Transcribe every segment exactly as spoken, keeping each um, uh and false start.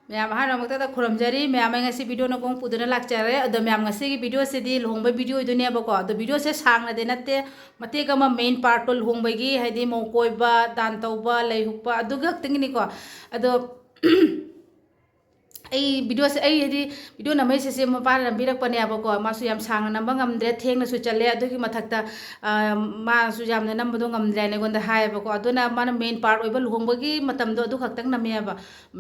ꯃꯌꯥꯝ ꯑꯍꯥꯟꯕꯃꯛꯇꯗ ꯈꯨꯔꯨꯝꯖꯔꯤ꯫ ꯃꯌꯥꯝ ꯑꯩ ꯉꯁꯤ video ꯅꯒꯣꯡ ꯄꯨꯗꯨꯅ ꯂꯥꯛꯆꯔꯦ꯫ ꯑꯗꯣ ꯃꯌꯥꯝ ꯉꯁꯤꯒꯤ video ꯁꯤꯗꯤ ꯂꯨꯍꯣꯡꯕ video ꯗꯨꯅꯦꯕꯀꯣ꯫ ꯑꯗꯣ video ꯁꯦ ꯁꯥꯡꯅꯗꯤ ꯅꯠꯇꯦ, ꯃꯇꯦꯛ ꯑꯃ main part ꯇꯣ ꯂꯨꯍꯣꯡꯕꯒꯤ, ꯍꯥꯏꯗꯤ ꯃꯧ ꯀꯣꯏꯕ, ꯗꯥꯟ ꯇꯧꯕ, ꯂꯩ ꯍꯨꯛꯄ, ꯑꯗꯨ ꯈꯛꯇꯪꯒꯤꯅꯤꯀꯣ꯫ ꯑꯗꯣ ꯑꯩ video ꯁꯦ, ꯑꯩ ꯍꯥꯏꯗꯤ video ꯅꯝꯃꯛꯏꯁꯦ ꯆꯦ ꯃꯄꯥꯅ ꯅꯝꯕꯤꯔꯛꯄꯅꯦꯕꯀꯣ꯫ ꯃꯥꯁꯨ ꯌꯥꯝ ꯁꯥꯡꯅ ꯅꯝꯕ ꯉꯝꯗ꯭ꯔꯦ, ꯊꯦꯡꯅꯁꯨ ꯆꯠꯂꯦ꯫ ꯑꯗꯨꯒꯤ ꯃꯊꯛꯇ, ꯑ, ꯃꯥꯁꯨ ꯌꯥꯝꯅ ꯅꯝꯕꯗꯣ ꯉꯝꯗ꯭ꯔꯦꯅ ꯑꯩꯉꯣꯟꯗ ꯍꯥꯏꯌꯦꯕꯀꯣ꯫ ꯑꯗꯨꯅ ꯃꯥꯅ main part ꯑꯣꯏꯕ ꯂꯨꯍꯣꯡꯕꯒꯤ ꯃꯇꯝꯗꯣ ꯑꯗꯨ ꯈꯛꯇꯪ ꯅꯝꯃꯦꯕ꯫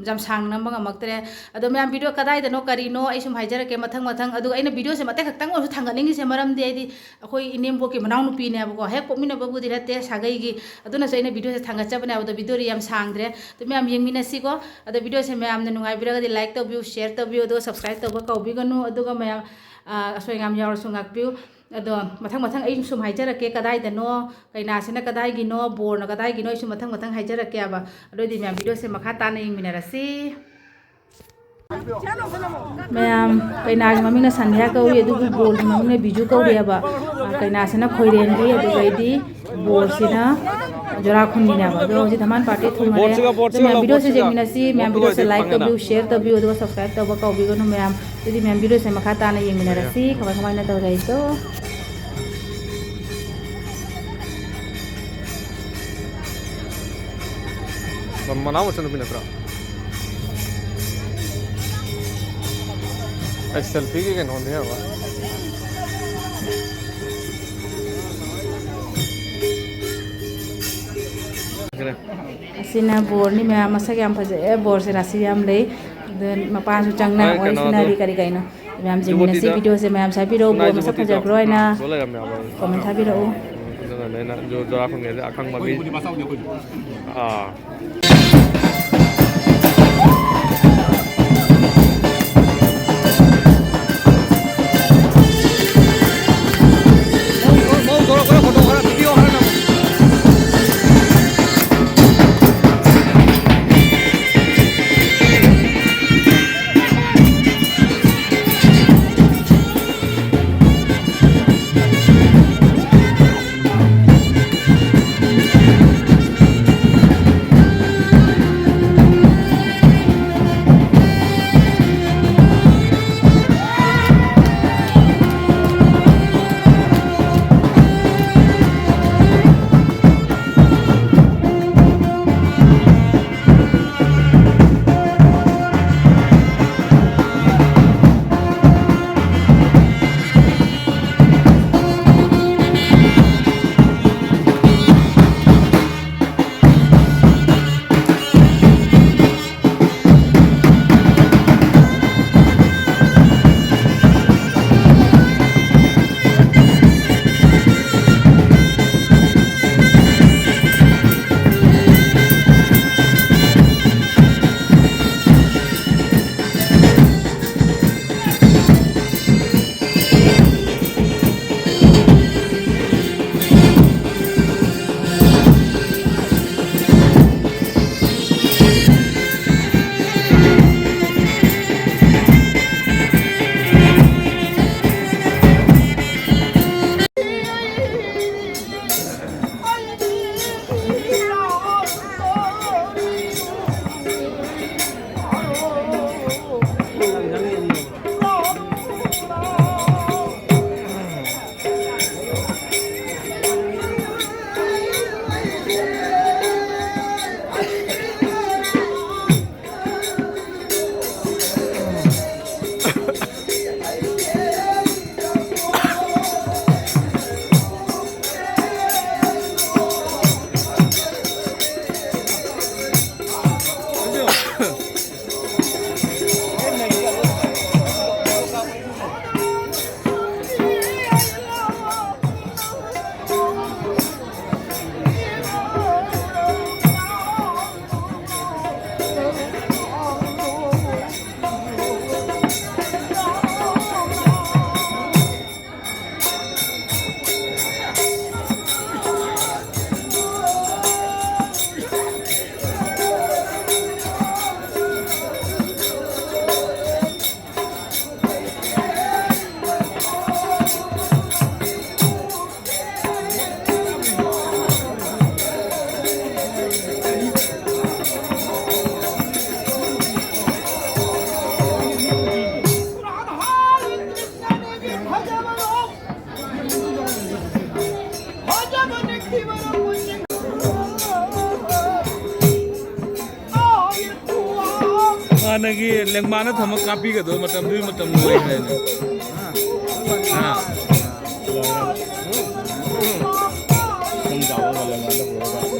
ꯌꯥꯝ ꯁꯥꯡꯅ ꯅꯝꯕ ꯉꯝꯃꯛꯇ꯭ꯔꯦ꯫ ꯑꯗꯣ ꯃꯌꯥꯝ video ꯀꯗꯥꯏꯗꯅꯣ ꯀꯔꯤꯅꯣ ꯑꯩ ꯁꯨꯝ ꯍꯥꯏꯖꯔꯛꯀꯦ ꯃꯊꯪ ꯃꯊꯪ꯫ ꯑꯗꯨꯒ ꯑꯩꯅ video ꯁꯦ ꯃꯇꯦꯛ ꯈꯛꯇꯪ ꯑꯣꯏꯔꯁꯨ ꯊꯥꯡꯒꯠꯅꯤꯡꯉꯤꯁꯦ ꯃꯔꯝꯗꯤ ꯑꯩꯗꯤ ꯑꯩꯈꯣꯏ ꯏꯅꯦꯝꯕꯣꯛꯀꯤ ꯃꯅꯥꯎꯅꯨꯄꯤꯅꯦꯕꯀꯣ, ꯍꯦꯛ ꯄꯣꯛꯃꯤꯟꯅꯕꯕꯨꯗꯤ ꯅꯠꯇꯦ ꯁꯥꯒꯩꯒꯤ꯫ ꯑꯗꯨꯅꯁꯨ ꯑꯩꯅ video ꯁꯦ ꯊꯥꯡꯒꯠꯆꯕꯅꯦꯕ꯫ ꯑꯗꯣ video ꯗꯤ ꯌꯥꯝ ꯁꯥꯡꯗ꯭ꯔꯦ꯫ ꯑꯗꯨ ꯃꯌꯥꯝ ꯌꯦꯡꯃꯤꯟꯅꯁꯤꯀꯣ꯫ ꯑꯗꯣ video ꯁꯦ ꯃꯌꯥꯝꯅ ꯅꯨꯡꯉꯥꯏꯕꯤꯔꯒꯗꯤ like ꯇꯧꯕꯤꯌꯨ, share ꯇꯧꯕꯤꯌꯨ, ꯑꯗꯨꯒ subscribe ꯇꯧꯕ ꯀꯥꯎꯕꯤꯒꯅꯨ꯫ ꯑꯗꯨꯒ ꯃꯌꯥꯝ, ꯑ, ꯑꯁꯣꯏ ꯑꯉꯥꯝ ꯌꯥꯎꯔꯁꯨ ꯉꯥꯛꯄꯤꯌꯨ꯫ ꯑꯗꯣ ꯃꯊꯪ ꯃꯊꯪ ꯑꯩ ꯁꯨꯝ ꯍꯥꯏꯖꯔꯛꯀꯦ, ꯀꯗꯥꯏꯗꯅꯣ, ꯀꯩꯅꯥꯁꯤꯅ ꯀꯗꯥꯏꯒꯤꯅꯣ, ꯕꯣꯔꯅ ꯀꯗꯥꯏꯒꯤꯅꯣ, ꯑꯩꯁꯨ ꯃꯊꯪ ꯃꯊꯪ ꯍꯥꯏꯖꯔꯛꯀꯦꯕ꯫ ꯑꯗꯨꯑꯣꯏꯗꯤ ꯃꯌꯥꯝ video ꯁꯦ ꯃꯈꯥ ꯇꯥꯅ ꯌꯦꯡꯃꯤꯟꯅꯔꯁꯤ꯫ ꯃꯌꯥꯝ, ꯀꯩꯅꯥꯒꯤ ꯃꯃꯤꯡꯅ ꯁꯟꯙ꯭ꯌꯥ ꯀꯧꯏ, ꯑꯗꯨꯕꯨ ꯕꯣꯔꯒꯤ ꯃꯃꯤꯡꯅ ꯕꯤꯖꯨ ꯀꯧꯔꯤꯑꯕ꯫ ꯑ, ꯀꯩꯅꯥꯁꯤꯅ ꯈꯣꯏꯔꯦꯟꯕꯤ, ꯑꯗꯨꯗꯩꯗꯤ ꯕꯣꯔꯁꯤꯅ ꯖꯣꯔꯥꯈꯨꯟꯒꯤꯅꯦꯕ꯫ ꯑꯗꯣ ꯍꯧꯖꯤꯛ ꯙꯃꯥꯟ party ꯊꯨꯡꯉꯔꯦ꯫ ꯕꯣꯠꯁꯤꯒ, ꯑꯗꯣ ꯕꯣꯠꯁꯤꯒ ꯃꯌꯥꯝ ꯂꯧ, video ꯁꯦ ꯕꯣꯠꯁꯤꯒ꯫ ꯌꯦꯡꯃꯤꯟꯅꯁꯤ, ꯃꯌꯥꯝ ꯕꯣꯠꯇꯨ video ꯁꯦ ꯑꯣꯏꯔꯗꯤ like ꯐꯪꯉꯦꯅ꯫ ꯇꯧꯕꯤꯌꯨ, share ꯇꯧꯕꯤꯌꯨ, ꯑꯗꯨꯒ subscribe ꯇꯧꯕ ꯀꯥꯎꯕꯤꯒꯅꯨ ꯃꯌꯥꯝ꯫ ꯑꯗꯨꯗꯤ ꯃꯌꯥꯝ video ꯁꯦ ꯃꯈꯥ ꯇꯥꯅ ꯌꯦꯡꯃꯤꯟꯅꯔꯁꯤ, ꯀꯃꯥꯏ ꯀꯃꯥꯏꯅ ꯇꯧꯔꯦ ꯑꯩꯗꯣ꯫ ꯃ-, ꯃꯅꯥꯎ ꯃꯆꯟꯅꯨꯄꯤ ꯅꯠꯇ꯭ꯔꯣ? ꯑꯩ selfie ꯒꯤ ꯀꯩꯅꯣꯅꯦ ꯍꯥꯏꯕ꯫ ꯑꯁꯤꯅ ꯕꯣꯔꯅꯤ ꯃꯌꯥꯝ, ꯃꯁꯛ ꯌꯥꯝ ꯐꯖꯩ꯫ ꯑꯦ, ꯕꯣꯔꯁꯦ ꯔꯥꯁꯤ ꯌꯥꯝ ꯂꯩ꯫ ꯑꯗꯨ ꯃꯄꯥꯟꯁꯨ ꯆꯪꯅ ꯑꯩ ꯋꯥꯔꯤ ꯀꯩꯅꯣꯗꯣ, ꯁꯥꯟꯅꯔꯤ, ꯀꯔꯤ ꯀꯩꯅꯣ꯫ ꯃꯌꯥꯝ ꯌꯦꯡꯃꯤꯟꯅꯁꯤ꯫ ꯖꯨꯕꯣꯇꯤꯗ, video ꯁꯦ ꯃꯌꯥꯝ ꯁꯥꯏꯕꯤꯔꯛꯎ꯫ ꯁꯨꯅꯥꯏ ꯕꯣꯔ ꯃꯁꯛ ꯖꯨꯕꯣꯇꯤꯗꯣ꯫ ꯐꯖꯕ꯭ꯔꯣ ꯍꯥꯏꯅ ꯁꯤꯗ ꯂꯩꯔꯝꯃꯦ ꯍꯥꯏꯕ꯫ Comment ꯊꯥꯕꯤꯔꯛꯎ꯫ ꯎꯝ, ꯑꯗꯨꯅꯅꯦ ꯑꯩꯅ ꯖꯣ-, ꯖꯣꯔꯥ ꯈꯨꯟꯒꯦꯁꯦ ꯑꯈꯪꯕ ꯃꯤ꯫ ꯑꯥ꯫ ꯍꯥꯟꯅꯒꯤ ꯂꯦꯡꯃꯥꯅ ꯊꯝꯃ ꯀꯥꯞꯄꯤꯒꯗꯕ ꯃꯇꯝꯗꯨꯒꯤ ꯃꯇꯝ ꯂꯣꯏꯈ꯭ꯔꯦꯅꯦ꯫ ꯑꯥ꯫ ꯁꯨꯝ ꯆꯥꯎꯕ ꯃꯇꯝ ꯑꯃꯗ ꯄꯨꯔꯒ꯫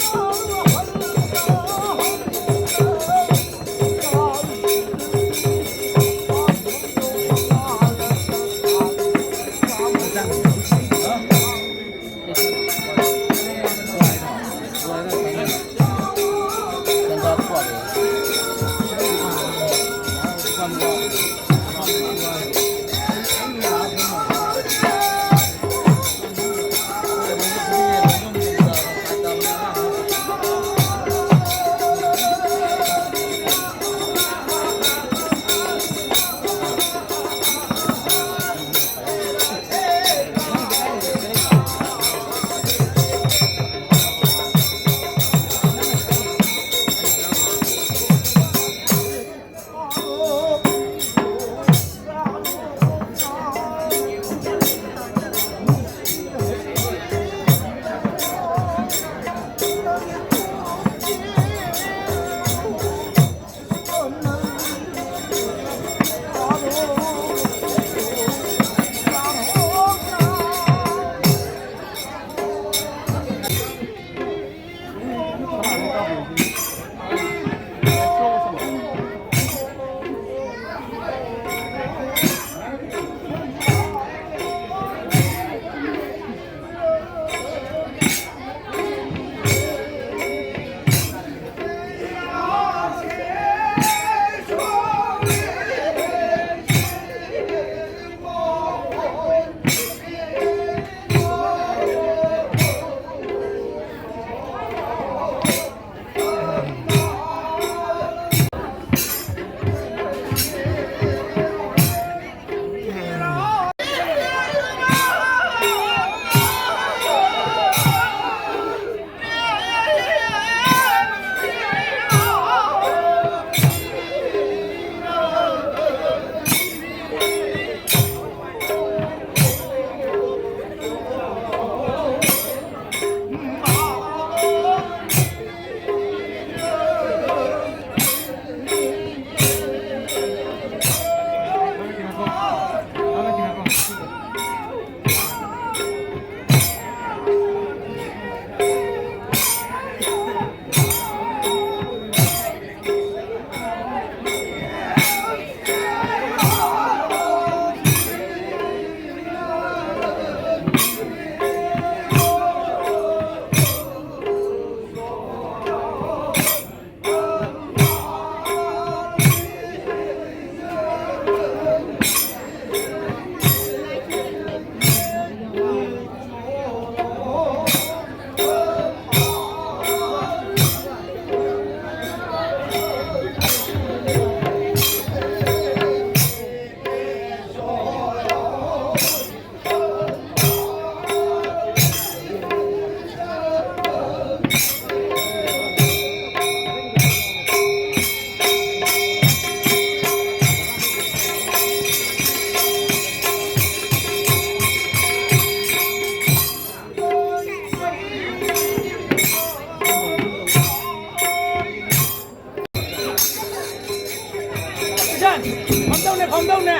ꯐꯝꯗꯧꯅꯦ, ꯐꯝꯗꯧꯅꯦ꯫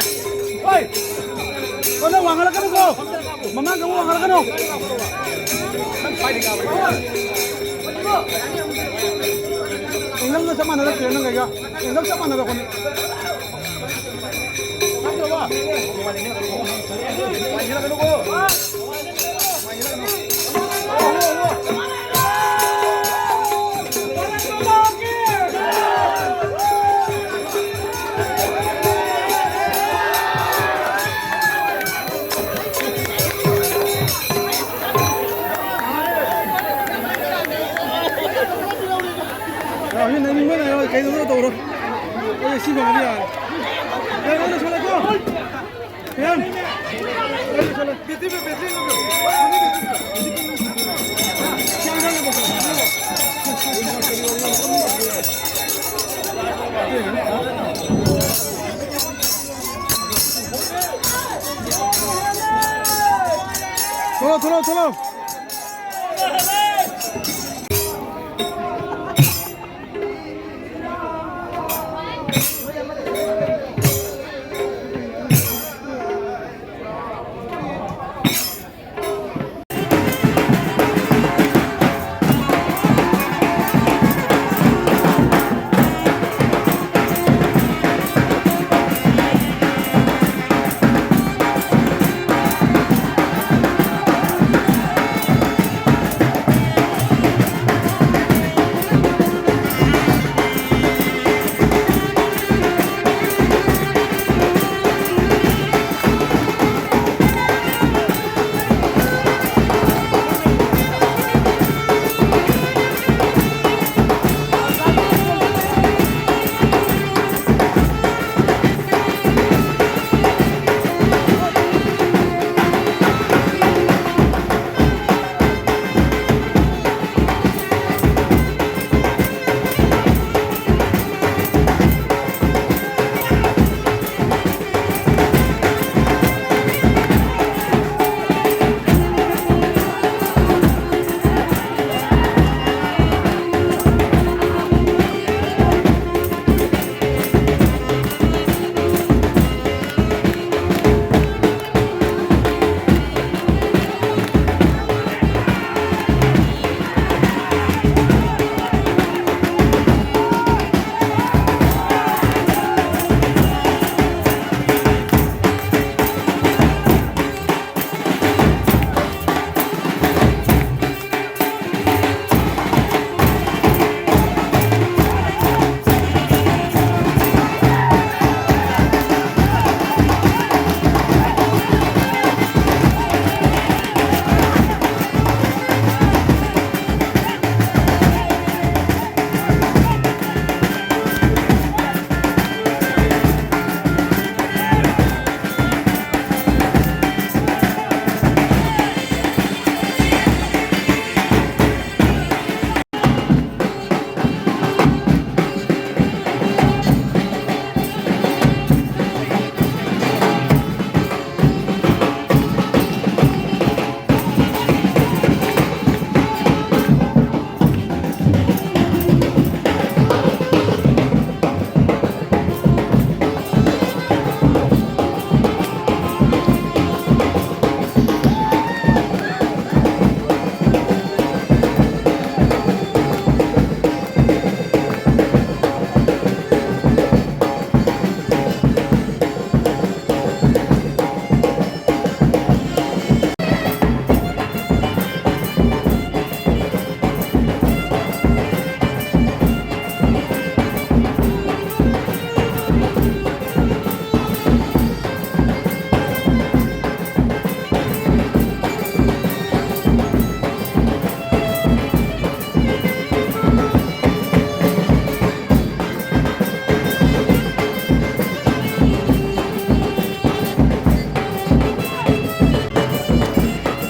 ꯍꯣꯏ꯫ ꯀꯣꯟꯅ ꯋꯥꯡꯈꯠꯂꯛꯀꯅꯨꯀꯣ꯫ ꯃꯃꯥꯡꯗ ꯑꯃꯨꯛ ꯋꯥꯡꯈꯠꯂꯛꯀꯅꯨ꯫ ꯑꯦꯡꯒꯜꯒ ꯆꯞ ꯃꯥꯟꯅꯔꯛꯇ꯭ꯔꯦ ꯅꯪ ꯀꯩꯒ꯫ ꯑꯦꯡꯒꯜ ꯆꯞ ꯃꯥꯟꯅꯔꯛꯄꯅꯦ꯫ ꯌꯥ, ꯍꯧꯖꯤꯛ ꯅꯪ ꯃꯣꯏꯅ ꯀꯩꯅꯣ ꯇꯧꯔꯣ꯫ ꯑꯩ ꯁꯤ ꯐꯪꯉꯗꯤ ꯌꯥꯔꯦ꯫ ꯌꯥꯔꯦ, ꯂꯣꯏꯁꯜꯂꯦꯀꯣ꯫ ꯃꯌꯥꯝ꯫ ꯂꯣꯏꯁꯜꯂꯦ꯫ ꯊꯣꯛꯂꯛꯑꯣ, ꯊꯣꯛꯂꯛꯑꯣ, ꯊꯣꯛꯂꯛꯑꯣ꯫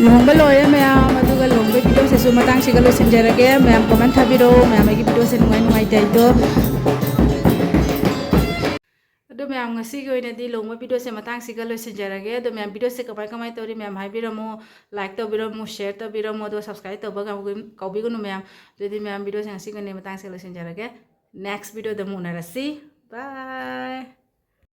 ꯂꯨꯍꯣꯡꯕ ꯂꯣꯏꯔꯦ ꯃꯌꯥꯝ, ꯑꯗꯨꯒ ꯂꯨꯍꯣꯡꯕꯒꯤ ꯚꯤꯗꯤꯑꯣꯁꯤꯁꯨ ꯃꯇꯥꯡꯁꯤꯒ ꯂꯣꯏꯁꯤꯟꯖꯔꯒꯦ꯫ ꯃꯌꯥꯝ ꯀꯃꯦꯟ ꯊꯥꯕꯤꯔꯛꯑꯣ, ꯃꯌꯥꯝ ꯑꯩꯒꯤ ꯚꯤꯗꯤꯑꯣꯁꯦ ꯅꯨꯡꯉꯥꯏ ꯅꯨꯡꯉꯥꯏꯇꯦ ꯍꯥꯏꯗꯣ꯫ ꯑꯗꯣ ꯃꯌꯥꯝ, ꯉꯁꯤꯒꯤ ꯑꯣꯏꯅꯗꯤ ꯂꯨꯍꯣꯡꯕ ꯚꯤꯗꯤꯑꯣꯁꯦ ꯃꯇꯥꯡꯁꯤꯒ ꯂꯣꯏꯁꯤꯟꯖꯔꯒꯦ꯫ ꯑꯗꯣ ꯃꯌꯥꯝ, ꯚꯤꯗꯤꯑꯣꯁꯦ ꯀꯃꯥꯏ ꯀꯃꯥꯏ ꯇꯧꯔꯤ ꯃꯌꯥꯝ ꯍꯥꯏꯕꯤꯔꯝꯃꯣ, ꯂꯥꯏꯛ ꯇꯧꯕꯤꯔꯝꯃꯣ, ꯁꯤꯌꯔ ꯇꯧꯕꯤꯔꯝꯃꯣ, ꯑꯗꯣ ꯁꯕꯁꯀ꯭ꯔꯥꯏꯕ ꯇꯧꯕ ꯀꯥꯎꯕꯤ-, ꯀꯥꯎꯕꯤꯒꯅꯨ ꯃꯌꯥꯝ꯫ ꯑꯗꯨꯗꯤ ꯃꯌꯥꯝ, ꯚꯤꯗꯤꯑꯣꯁꯦ ꯉꯁꯤꯒꯤꯅꯦ ꯃꯇꯥꯡꯁꯤꯒ ꯂꯣꯏꯁꯤꯟꯖꯔꯒꯦ꯫ ꯅꯦꯛꯁ ꯚꯤꯗꯤꯑꯣꯗ ꯑꯃꯨꯛ ꯎꯅꯔꯁꯤ꯫ ꯕꯥꯏ꯫